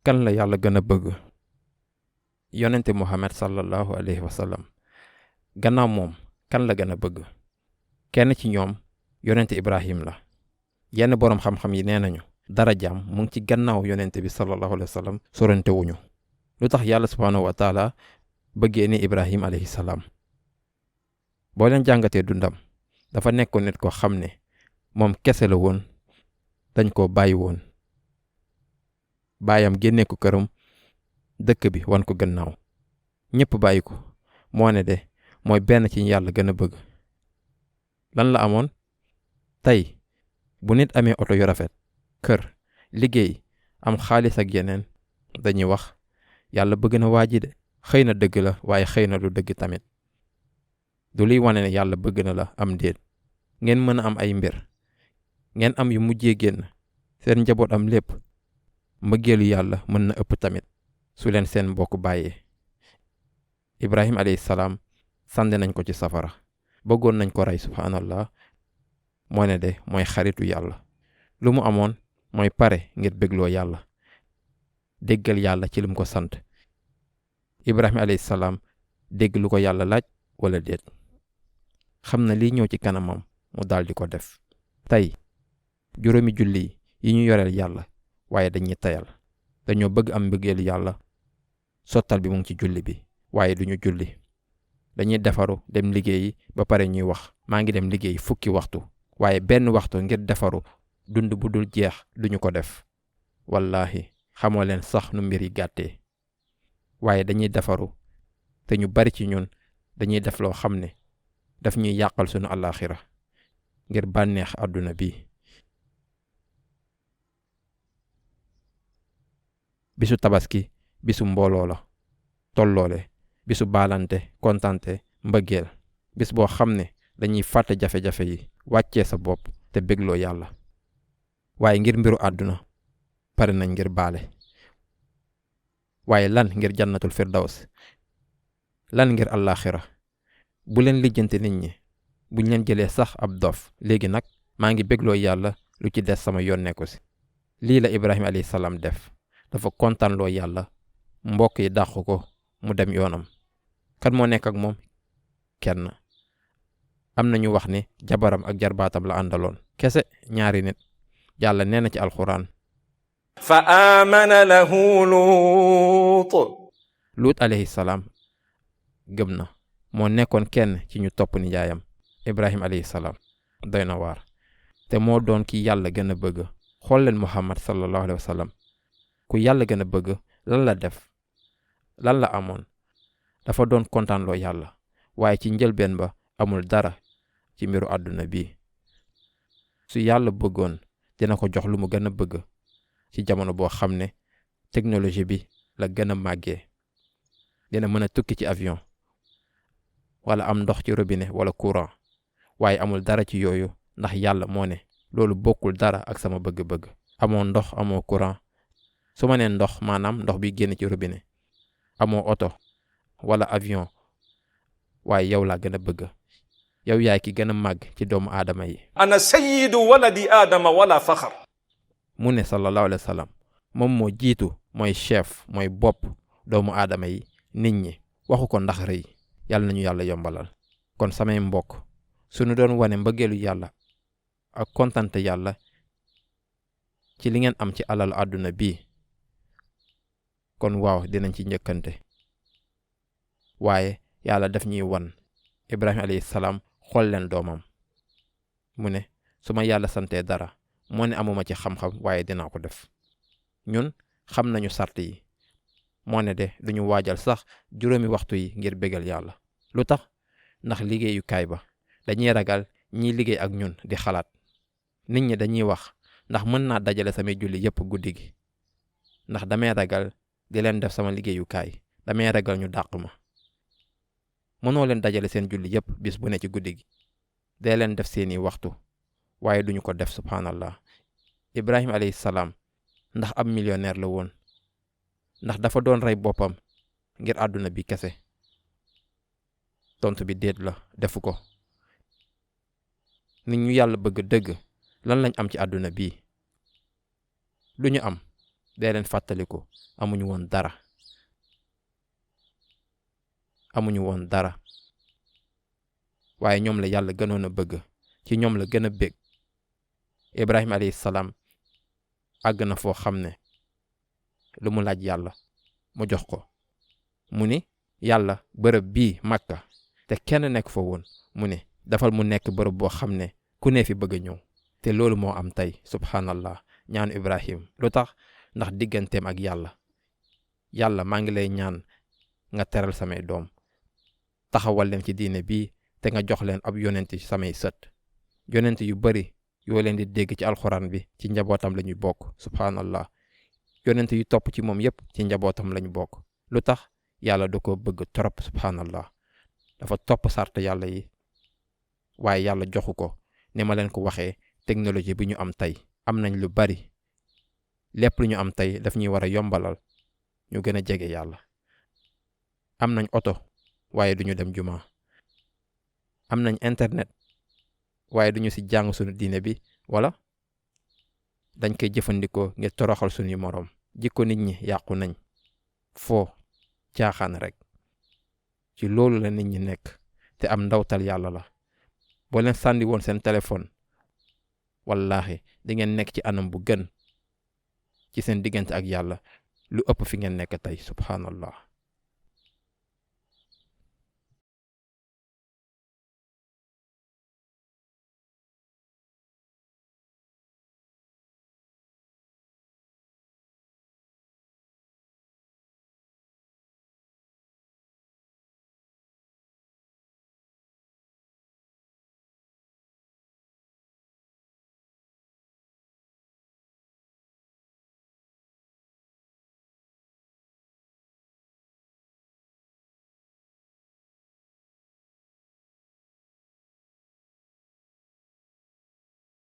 kan la yàlla gën a bëgg? yonente Muhammad sallallahu alayhi wa sallam. gannaaw moom kan la gën a bëgg? kenn ci ñoom yonente Ibrahim la. yenn boroom xam-xam yi nee nañu darajaam mu ngi ci gannaaw yonente bi sallallahu alayhi wa sallam sorante wuñu. lu tax yàlla subhaanahu wa taala bëggee ni Ibrahim alayhi salaam? boo leen jàngatee dundam dafa nekkoon nit ko xam ne moom kese la woon, dañ koo bàyyi woon. baayam génnee ko këram, dëkk bi wan ko gannaaw, ñépp bàyyi ko. moo ne de mooy benn ci yàlla gën a bëgg. lan la amoon? tey bu nit amee oto yu rafet, kër, liggéey, am xaalis ak yeneen, dañuy wax yàlla bëgg na waa ji de. xëy na dëgg la, waaye xëy na du dëgg tamit. du liy wane ne yàlla bëgg na la am déet. ngeen mën a am ay mbir, ngeen am yu mujjee génn, seen njaboot am lépp, mbëggeelu yàlla mën na ëpp tamit su leen seen mbokk bàyyee. Ibrahim alayhi salaam sànni nañ ko ci safara, bëggoon nañ ko rey, subhaanallah. moo ne de mooy xaritu yàlla. lu mu amoon mooy pare ngir bégloo yàlla, déggal yàlla ci lim ko sant. Ibrahim alayhi salaam dégg lu ko yàlla laaj wala déet. xam na lii ñëw ci kanamam mu daldi ko def. tey juróomi julli yi ñu yoreel yàlla, waaye dañuy tayal. dañoo bëgg am mbëggeelu yàlla, sottal bi mu ngi ci julli bi, waaye duñu julli. dañuy defaru dem liggéeyi ba pare ñuy wax maa ngi dem liggéey fukki waxtu, waaye benn waxtu ngir defaru dund bu dul jeex duñu ko def. wallahi xamoo leen sax nu mbir yi gàttee. waaye dañuy defaru, te ñu bari ci ñun dañuy def loo xam ne daf ñuy yàqal sunu àllaaxira ngir bànneex àdduna bi. bisu tabaski bisu mbooloo la, tolloole, bisu baalante, kontante, mbëggeel. bis boo xam ne dañuy fàtte jafe-jafe yi, wàccee sa bopp te bégloo yàlla. waaye ngir mbiru àdduna pare nañ ngir baale. waaye lan ngir jannatul firdaws, lan ngir àllaaxira. bu leen lijjanti nit ñi, buñ leen jëlee sax ab dof. léegi nag maa ngi bégloo yàlla, lu ci des sama yoon nekku si. lii la Ibrahima alayhi salaam def. dafa kontaanloo yàlla, mbokk yi dàq ko, mu dem yoonam. kan moo nekk ak moom? kenn. am na ñu wax ne jabaram ak jarbaatam la àndaloon kese, ñaari nit. yàlla nee na ci alxuraan, fa aamana lahu Luut alayhi salaam gëm na. moo nekkoon kenn ci ñu topp nijaayam Ibrahim alayhi salaam. doy na waar. te moo doon ki yàlla gën a bëgg. xool leen Muhammad sallallahu alayhi wa sallam. ku yàlla gën a bëgg lan la def? lan la amoon? dafa doon kontaanloo yàlla, waaye ci njëlbeen ba amul dara ci mbiru àdduna bi. su yàlla bëggoon dina ko jox lu mu gën a bëgg ci jamono boo xam ne technologie bi la gën a màggee. dina mën a tukki ci avion, wala am ndox ci robinet wala courant, waaye amul dara ci yooyu ndax yàlla moo ne loolu bokkul dara ak sama bëgg-bëgg. amoo ndox, amoo courant. su ma nee ndox, maanaam ndox bi génn ci robinet. amoo oto wala avion, waaye yow laa gën a bëgg. yow yaay ki gën a màgg ci doomu aadama yi. ana sayyidu waladi aadama wala faxar. mu ne sallallahu alayhi wa sallam moom moo jiitu, mooy chef, mooy bopp doomu aadama yi, nit ñi. waxu ko ndax rëy. yàlla nañu yàlla yombalal. kon samay mbokk, suñu doon wane mbëggeelu yàlla ak kontante yàlla ci li ngeen am ci alal àdduna bii, kon waaw dinañ ci njëkkante. waaye yàlla daf ñuy wan Ibrahima alayhi salaam, xool leen doomam. mu ne su ma yàlla santee dara, moo ne amuma ci xam-xam, waaye dinaa ko def. ñun xam nañu sart yi. moo ne de duñu waajal sax juróomi waxtu yi ngir bégal yàlla. lu tax? ndax liggéeyukaay ba dañuy ragal ñiy liggéey ak ñun di xalaat. nit ñi dañuy wax ndax mën naa dajale samay julli yépp guddi gi, ndax damay ragal di leen def sama liggéeyukaay, damay ragal ñu dàq ma. mënoo leen dajale seen julli yépp bis bu ne ci guddi gi. dee leen def seeni waxtu, waaye duñu ko def. subhaanallah. Ibrahima alayhi salaam ndax ab millionnaire la woon? ndax dafa doon rey boppam ngir àdduna bi kese? tontu bi déet la, defu ko. nit ñu yàlla bëgg dëgg lan lañ am ci àdduna bii? lu ñu am dee leen fàttaliku amuñu woon dara waaye ñoom la yàlla gënoon a bëgg, ci ñoom la gën a bég. Ibrahima alayhi salaam àgg na foo xam ne lu mu laaj yàlla mu jox ko. mu ni yàlla bërëb bii Makka te kenn nekk fa woon, mu ne dafal mu nekk bërëb boo xam ne ku ne fi bëgg a ñëw. te loolu moo am tey subhanallah. ñaanu Ibrahim lu tax? ndax digganteem ak yàlla maa ngi lay ñaan nga teral samay doom, taxawal leen ci diine bii te nga jox leen ab yonent ci samay sët. yonent yu bari yoo leen di dégg ci alxuraan bi ci njabootam la ñuy bokk subhanallah. yonent yu topp ci moom yépp ci njabootam lañu bokk. lu tax? yàlla da ko bëgg trop subhanallah. dafa topp sart yàlla yi, waaye yàlla joxu ko. ni ma leen ko waxee, technologie bi ñu am tey, am nañ lu bari. lépp lu ñu am tey daf ñuy war a yombalal ñu gën a jege yàlla. am nañ oto waaye duñu dem jumaa. am nañ internet waaye duñu ci jàng sunu diine bi, wala dañ koy jëfandikoo ngir toroxal sunuy moroom. jikko nit ñi yàqu nañ. foo caaxaan rek. ci loolu la nit ñi nekk te am ndawtal yàlla la. boo leen sànni woon seen téléphone, wallaahi di ngeen nekk ci anam bu gën ci seen diggante ak yàlla lu ëpp fi ngeen nekk tey subhanallah.